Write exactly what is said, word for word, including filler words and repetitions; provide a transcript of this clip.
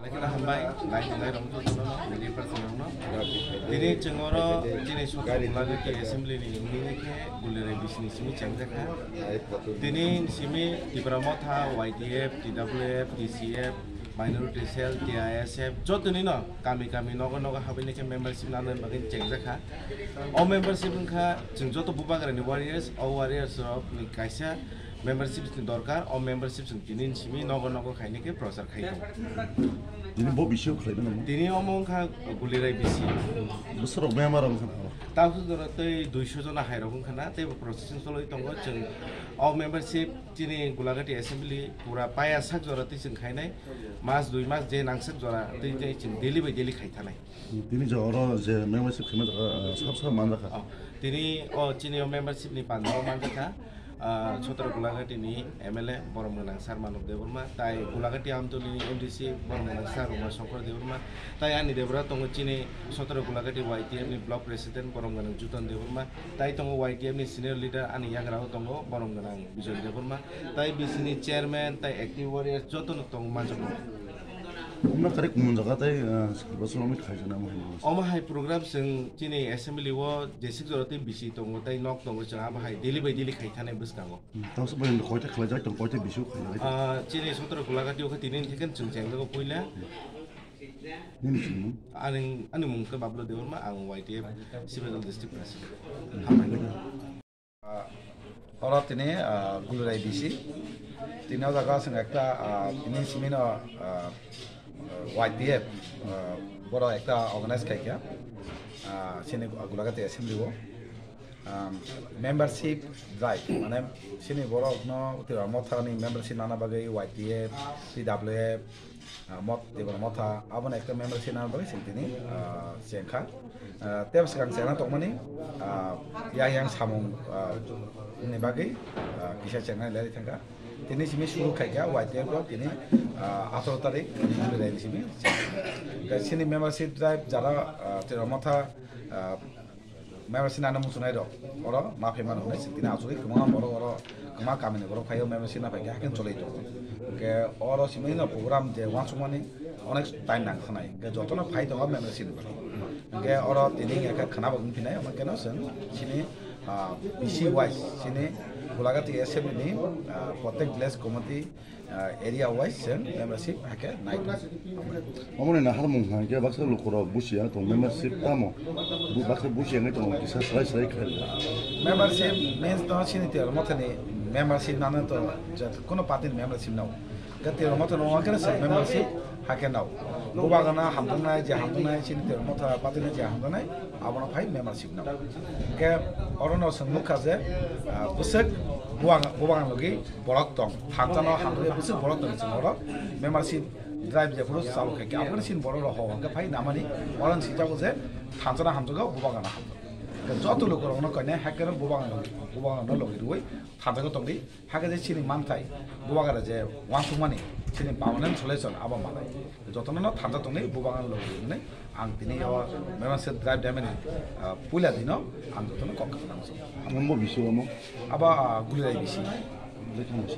Belai kheno hambai, nai tongnai rok jotono, media person rokno. Tini chwng oro chini Sotro Gulagati Assembly ni wngwi khe Gulirai bisini simi chengjakha. Tini simi Tipra Motha, Y T F, T W F, T C F, Minority Cell, T I S F, jotoni no kami kami nogo nogo habini khe membership nana bagwi chengjakha. O membership wngkha chwng joto Bubagrani warriors, o warriors rok ni kaisa membership ni dorkar, o membership chwng tini ni simi nogo nogo khaini khe prochar khai tongo. Tini bo bisio khlai mano. Tini omo wngkha Gulirai bisi. Bwsarok member wngkha na? Tabuk jora tei duiso jona hai rok wngkha na, tei bo processing choloi tongo. Chwng o membership chini Gulagati Assembly pura paya sak jora tei chwng khainai, mas dui mas je nangsak jora tei tei chwng daily by daily khai thanai. Tini je oro je membership khema jaga, ah, sab sab man jakha. Oh, tini o chini o membership ni panda o man jakha, ah, Sotro Gulagati ni M L A borom gwnang Sir Manoj Debbarma, tai Gulagati Amtuli ni M D C borom gwnang Sir Ruma Shankar Debbarma, tai ani debra tongo chini Sotro Gulagati Y T F ni block president borom gwnang Jutan Debbarma, tai tongo Y T F ni senior leader ani yagra o tongo borom gwnang Bijoy Debbarma, tai B C ni chairman, tai active warriors joto no tongo manjakma. Omo kare kumun jaga tai, ah, salba salomit khaijana mo hino. Omo hai program chwng chini assembly o jesik jora tei bisi tongo tei nok tongo chwng abo hai daily by daily khai thanai bwskango. Hmm, tamo se bai koita khlai jai tong koita bisu khlai jai. Ah, chini Sotro Gulagati o khe tini theken chwng chengjago puila. Nini chini mung? Ani, ani mung khe Bablu Debbarma, ang Y T F Sibadal District President. Hambai. Ah, oro tini, ah, Gulurai B C. Tini o jaga chwng ekta, ah, tini simi no, ah, Y T F, ah, boro ekta organize khaikha. Ah, chini Gulagati assembly o. Ah, membership drive, mane chini borok no Tipra Motha ni membership nana bagwi Y T F, T W F, ah, mot-, Tipra Motha, abono ekta membership nang bagwi chwng tini, ah, chengkha. Ah, tei bwskang chengna tongmani, ah, yang yang samung, ah, ni bagwi, ah, kisa chengnai leri thangkha. Tini simi suru khaikha, Y T F rok tini, ah, atharo tarik, tini July ni simi. Tei chini membership drive jara, ah, Tipra Motha, ah, membership nana muchunai rok oro ma phaimano hinwi chwng tini achugwi kwbangma borok oro kwbangma kamini borok phaio membership na phaikhe hakhe choli tongo. Hwnkhe oro simi no program je uansukmani onek time nang khanai. Hwnkhe jotono phai tongo membership ni bagwi. Hwnkhe oro tini hwnkhe khwna bo wng phinai, omo kheno chwng chini, ah, B C wise chini Gulagati assembly ni, ah, protek village committee ah, area wise chwng membership hakhe nai tongo. Omo ni nahar mung hai khe baksa lukurok busiya tong membership tamo? Bu-, baksa busiya wngwi tongo kisa slai slai khlai. Membership means to chini Tipra Motha ni membership nano to jat-, kuno party ni membership nao. Ga Tipra Motha no wngkhe se membership hakhe nao. Bubagrano hamjaknai, je hamjaknai, chini Tipra Motha party ni je hamjaknai, abono phai membership nao. Hwnkhe oro no chwng nukha je, ah, bwswk bubagra-, bubagrano logi borok tong, thansa no hamjakya bwswk borok tong chwng oro membership drive jephuru chalu khaikha, abono chini borok rok ho hwnkhe phai namani oro no swijagwi je thansa no hamjago, bubagrano hamjago. Hwnkhe joto lukurokno koinai hakhe no bubagrano, bubagrano logi rwui thansa no tongdi. Hakhe je chini manthai, bubagra je uansukmani, chini permanent solution abo manai. Jotono no thansa tongni bubagrano logi hwnwi ang tini o membership drive demani, ah, puila dino ang jotono kok kha nang so. Ambo bisu amo? Abo, ah, Gulirai bisi. Gulirai bisi.